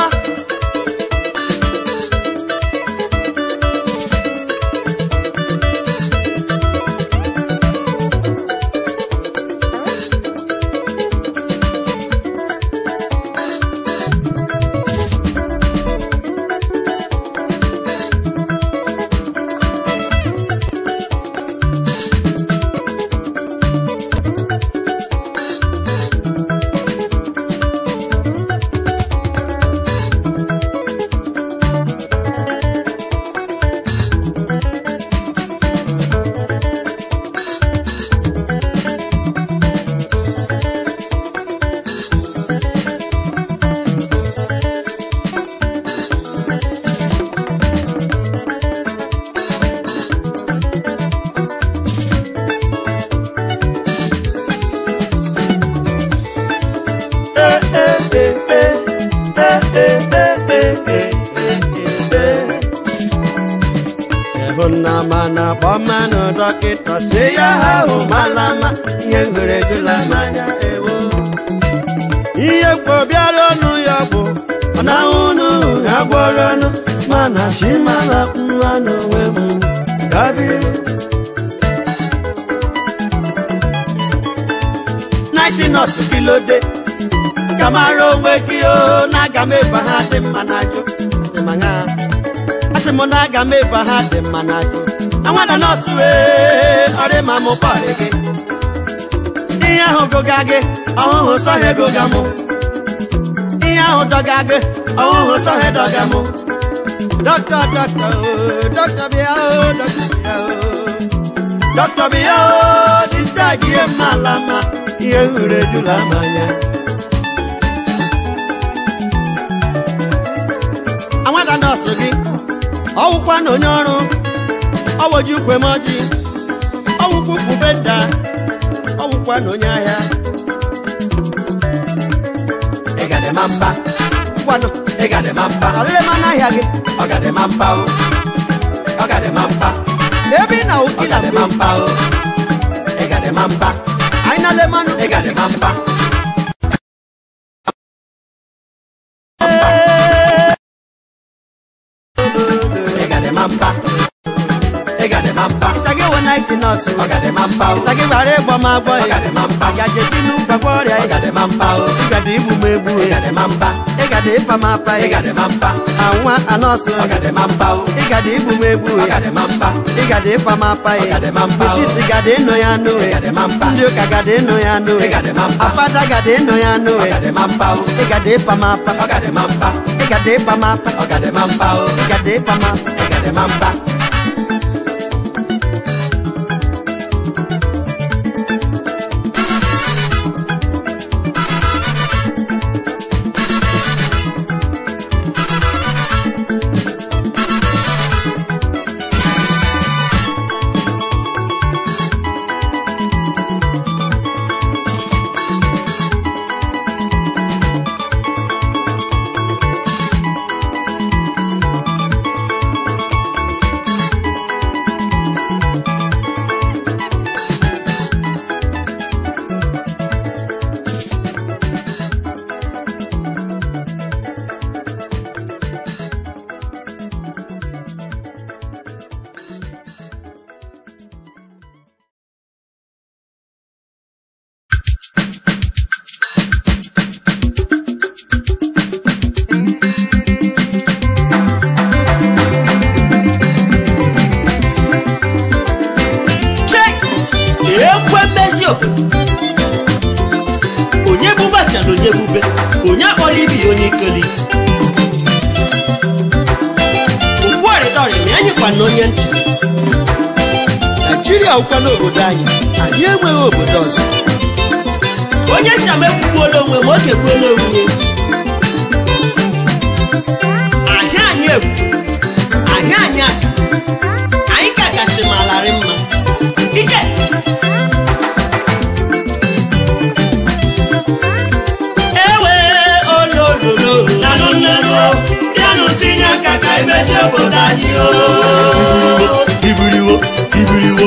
e e e ịhụnna mana kpọmanụ dọkịta si ya ha hụ malama ihe hụrụ ejula mmanya ewo ihe mkpo bịara ọnụ ya bụ ọ na-ahụ unu ha gwọrọ ọnụ mana chi mara mma n'onwe m gabiri naịsị nọọsụ gị lode ka mara onwe gị o na-aga m ebe ha dị mma n'ajụ dị ma ṅaa asị m na aga m ebe ha dị mma n'ajụ anwada nọọsụ wee ọrị ma mụ kpọrị gị ihe ahụ gụga gị ọhụhụ sọhị gụga mụ ihe ahụ dọga gị ọhụhụ sọhị dọga mụ dọkịta dọkịta dọkịta bịa o dọkịta bịa o dọkịta bịa o discharge ihe mma ala ma ihe hụrụ ejula m anya anwada nọọsụ gị ọwụkwa na onye ọrụ ọwọji ukwe m ọjị ọwụkwa ukwu benda ọwụkwa na onye ahịa ịgadịma mba ngwanụ ịgadịma mba ọrịrị m n'ahịa gị ọgadịma mba o ọgadịma mba ebe ị na ụkị na ọgadịma mba o ịgadịma mba anyị na lemanụ ịgadịma mba ịgadịma mba ịgadịma mba ịchagị wụ naịtị nọọsụ ọgadịma mba o ịchagị gbara ịgbọ m agbọ ya ọgadịma mba gaje dinu gbagwa ọrịa ya ọgadịma mba o ịgada igbu m egbu ya ịgadịma mba ịgada ịpa m apa ya ịgadịma mba anwa anọọsụ ọgadịma mba o ịgada igbu m egbu ya ọgadịma mba ịgada ịpa m apa ya ọgadịma mba o misisi gada ịnụ ya anụ ya ịgadịma mba ndị ụka gada ịnụ ya anụ ya ịgadịma mba afada gada ịnụ ya anụ ya ọgadịma mba o ịgada ịpa m apa ọgadịma mba ịgada ịpa m apa ọgadịma mba o ịgada ịpa m apa ịgadịma mba Ekwe mmezi obodo onye bubachara onye bube onye akpọrọ ibi ya onye ikeli ugbuarịdọrị ma anyị kwa na onye ntị Naijiria ụkwa n'obodo anyị anyị enweghị obodo ọzọ onye shama ekwugbuola onwe ma oge gbuola onwe ahịa anyị egwu ahịa anyị aka anyị ka kasị ma larị mma ije ewe olololo nanụ nnenu bịanụ tinye aka ka emezie obodo anyị o ibiriwo ibiriwo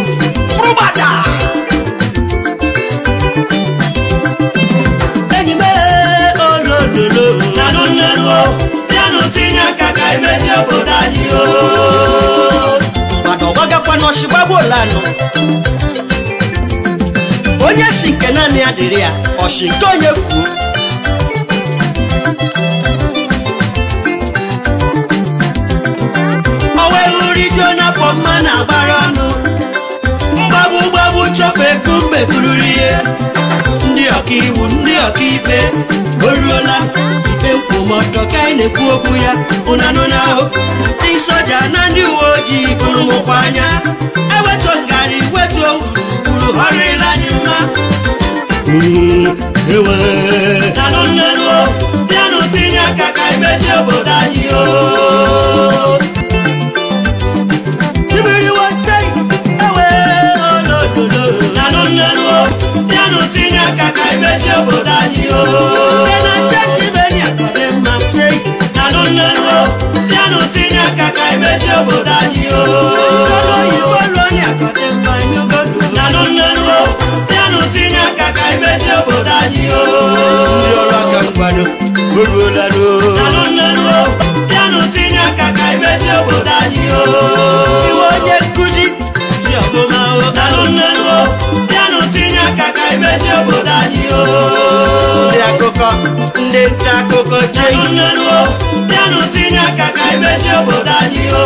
fụrụgbada enyi m olololo nanụ nnenu bịanụ tinye aka ka emezie obodo anyị o mmadụ ọgbagakwa n'ọchịgbagbuola anụ onye si nke naanị ya dịrị ya ọchị nke onye fuo ọwa ehurijuo n'afọ mma na-agbara ọnụ mgbagbu mgbagbu chọfe eku mgbe tururu ihe ndị ọkaiwu ndị ọkaikpe o ruola ikpe nkwụmọtọ ka anyị na-ekwu okwu ya ụnanụ na ahụ ndị soja na ndị uwe ojii kụrụ mụkwa anya ewetuo ngarị wetuo kwuru ọrịrịla anyị mma ewe nanụ nnenu bịanụ tinye aka ka emezie obodo anyị o tibiriwo tei ewe olololo nanụ nnenu bịanụ tinye aka ka emezie obodo anyị o nke na chechi meni akọdị mma tei imezie obodo anyị o. Nanụ nnenu o, bịanụ tinye aka ka imezie obodo anyị o. Ndị ọrụ aka nkwado o ruola n'o. Nanụ nnenu o, bịanụ tinye aka ka imezie obodo anyị o. Iwe onye nkuzi ji ọbụma o. Nanụ nnenu o, bịanụ tinye aka ka imezie obodo anyị o. Ndị akụkọ, ndị nta akụkọ chei. Nanụ nnenu o, bịanụ tinye aka ka imezie obodo anyị o.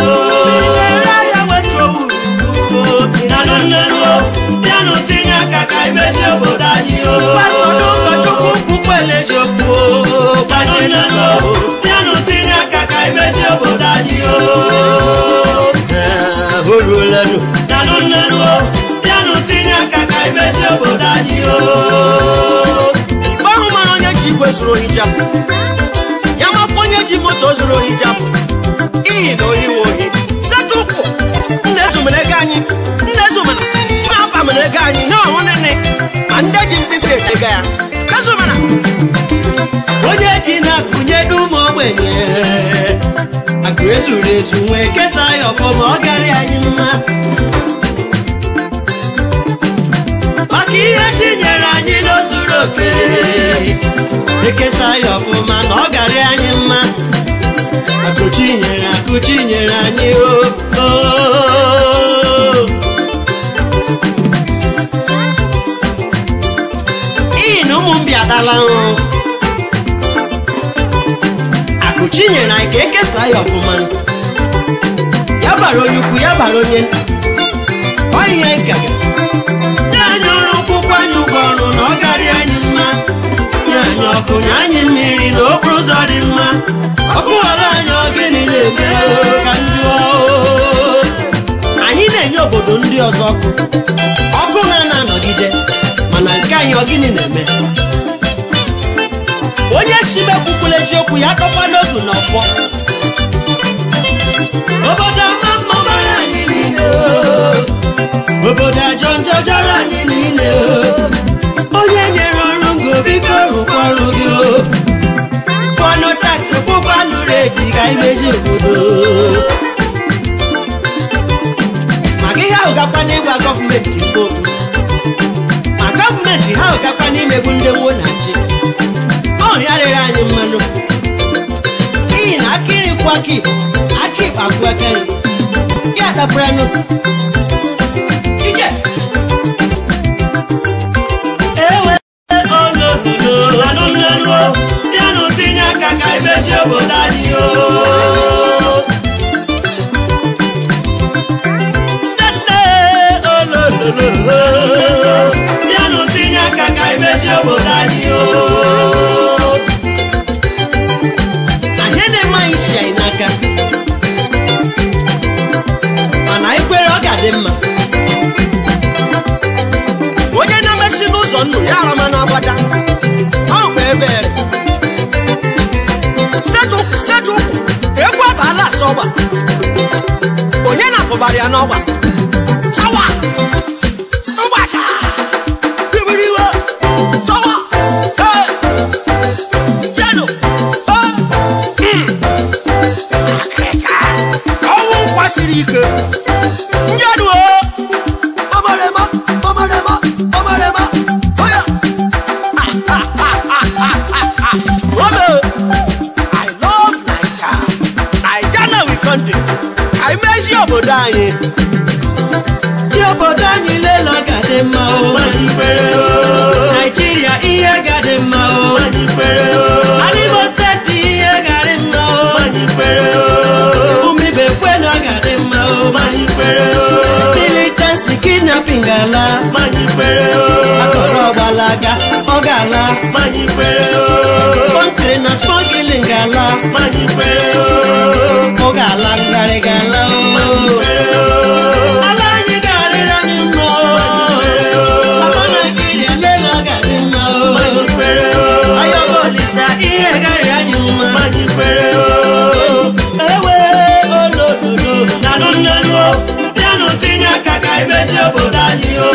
Nanụ nnenu o, bịanụ tinye aka ka imezie obodo anyị o. Pastọ na ụkọchukwu kwukwele eziokwu o. Nanụ nnenu o, bịanụ tinye aka ka imezie obodo anyị o. O ruola nụ. Nanụ nnenu o, bịanụ tinye aka ka imezie obodo anyị o. Igbe ahụ mara onye ji igwe zụrụ ohi japụ, ya makwa onye ji moto zụrụ ohi japụ, ihi na ohi nwe ohi. Setụ ụkwụ, nna ezumere ego anyị, nna ezumere, nna apa mere ego anyị, ihe ọhụrụ nne, ma ndị ji mkpịsị etega ya. Ezumere. Onye ji na-akụnye n'ụmụ ogbenye, akụ ezuru ezu nwee kesa ya ọfọma, ọ garị anyị mma. Maka ihe chi nyere anyị n'ozuru oke, ekesa ya ọfụma na ọ garị anyị mma. Akụ chi nyere, akụ chi nyere anyị o o. N'ihi na ụmụ mbịa adala ahụ, akụ chi nyere anyị ka ekesa ya ọfụma, ya bara onye ukwu, ya bara onye nta. Ọ ihe anyị ka ga Nye anyị ọrụ, kwụkwa anyị ụgwọ ọrụ na ọ garị anyị mma. Nye anyị ọkụ, nye anyị mmiri na okporo ụzọ dị mma. Ọkụ ghara anyị, ọ gịnị na-eme ka ndị ọ? Anyị na-enye obodo ndị ọzọ ọkụ, ọkụ ha na-anọgide, mana nke anyị, ọ gịnị na-eme? Onye chimekwukwula eziokwu ya tọkwa n'ogu na ọfọ. Obodo ama mma mara anyị niile o. Obodo ajọ njọ jọrọ anyị niile o. Onye nyere ọrụ ngo, biko rụkwa ọrụ gị o. Kwọnụ taksị, kwụkwanụ reti ka imezi obodo. Maka ihe ahụ gakwa n'ịgwa gọọmenti ikpe okwu, ma gọọmenti ha gakwa n'imegbu ndị nwo na-achị ọrịa rere anyị mmanụ, n'ihi na aka iri kwụ aka ikpe, aka ikpe akwụ aka nri ya dapụrụ anụ ije. Ewe olololo, nanụ nnenu o, bịanụ tinye aka ka imezie obodo anyị o. Nne olololo, bịanụ tinye aka ka imezie obodo anyị o. Anyị na-eme anyị si anyị n'aka, mana anyị kwere, ọ ga-adị mma. Onye na-emesi n'ụzọ nnu ya arama na-agbada ọ bụ ebere. Setụ ụkwụ, setụ ụkwụ, egwu abaala asọ ọgba, onye na-apụbara ya n'ọgba sawa mgbada ibiriwe sawa. Ee, jenu ee, akịrịka ọnwụ nkwasiri ike njedu o omerema omerema omerema oya. Ome, I love Naija. Naija na we country. Ka anyị mezie obodo anyị. Ndị obodo anyị lele, ọ ga-adị mma o. Naijiria ihe ga-adị mma o. Ala Imo steeti ihe ga-adị mma o. Ụmụ ibe kwenu, ọ ga-adị mma o. Militansi, kidnapping ga-ala. Akọrọ ọgbalaga ọ ga-ala. Kọntrị na smuggling ga-ala. Ọ ga-ala, ngarị ga-ala o. Ala anyị ga-arịrị anyị mma o. Ala Naijiria lele, ọ ga-adị mma o. Ayọba Olisa, ihe garị anyị mma. Ewe olololo. Nanụ nnenu o, bịanụ tinye aka ka imezie obodo anyị o.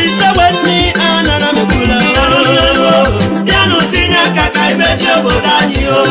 Ise nwanne anara m ekwula. Nanụ nnenu o, bịanụ tinye aka ka imezie obodo anyị o.